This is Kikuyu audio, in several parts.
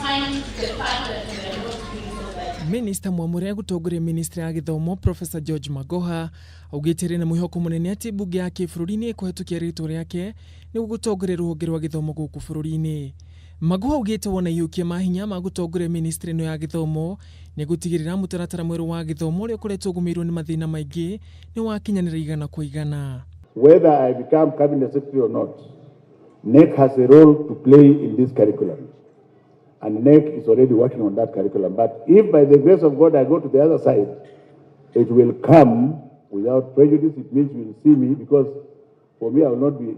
find the fact that we are not doing so well. Minista mwamũre gũtongoria ministry ya gĩthomo Professor George Magoha augĩte arĩ na mwĩhoko mũnene atĩ mbunge ya kĩbũrũri nĩ ĩkũhetũkia rĩtwa rĩake nĩguo gũtongoria rũhonge rwa gĩthomo gũkũ bũrũri-inĩ. Magoha augĩte wona iyũkia mahinya ma gũtongoria ministry ĩno ya gĩthomo nĩ gũtigĩrĩra mũtaratara mwerũ wa gĩthomo ũrĩa ũkoretwo ũgũmĩirwo nĩ mathĩna maingĩ nĩ wakinyanĩra igana kwa igana. Whether I become cabinet secretary or not, KNEC has a role to play in this curriculum. And KNEC is already working on that curriculum. But if by the grace of God I go to the other side, it will come without prejudice. It means you will see me because for me I will not be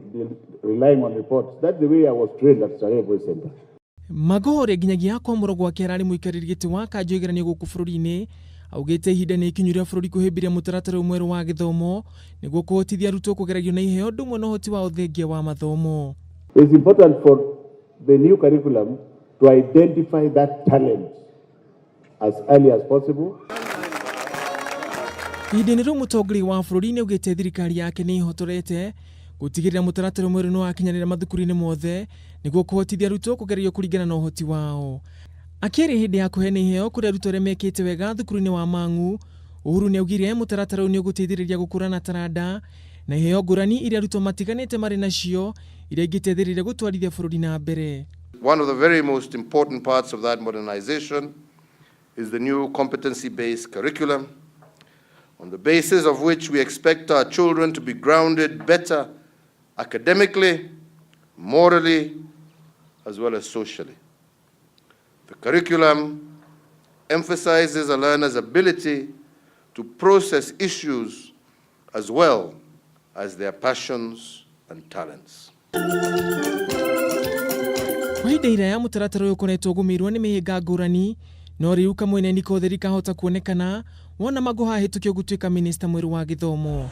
relying on reports. That's the way I was trained at Starehe Boys Center. Magoha ũrĩa nginyagia kwamũrwo gwake ararĩ mũikarĩri gĩtĩ wa kanjũ igeranio gũkũ bũrũri-inĩ augĩte ihinda nĩ ikinyu rĩa bũrũri kũhĩmbĩria mũtaratara ũyũ mwerũ wa gĩthomo nĩguo kũhotithia arutwo kũgeragio na iheo ũndũ ũmwe na ũhoti wa ũthengia wa mathomo. It's important for the new curriculum to identify that talent as early as possible. Ihinda-inĩ rĩu mũtongoria wa bũrũri nĩ augĩte thirikari yake nĩ ĩhotorete gũtigĩrĩra mũtaratara mwerũ nĩ wakinyanĩra mathukuru-inĩ mothe nĩguo kũhotithia arutwo kũgerio kũringana na ũhoti wao. Akĩaria hĩndĩ ya kũheana iheo kũrĩ arutwo arĩa mekĩte wega thukuru-inĩ wa Mang'u, Uhuru nĩ augire mũtaratara ũyũ nĩ ũgũteithĩrĩria gũkũrana taranda na iheo ngũrani iria arutwo matiganĩte marĩ nacio iria ingĩteithĩrĩria gũtwarithia bũrũri na mbere. One of the very most important parts of that modernization is the new competency-based curriculum, on the basis of which we expect our children to be grounded better academically, morally, as well as socially. The curriculum emphasizes a learner's ability to process issues as well as their passions and talents. Kwa ihinda iraya mũtaratara ũyũ ũkoretwo ũgũmĩirwo nĩ mĩhĩnga ngũrani no rĩu kamwene kotheri kahota kuonekana wona Magoha ahĩtũkio gũtuĩka minista mwerũ wa gĩthomo.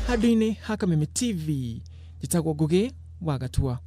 Handũ-inĩ ha Kameme TV, njĩtagwo Ngũgĩ wa Gatua.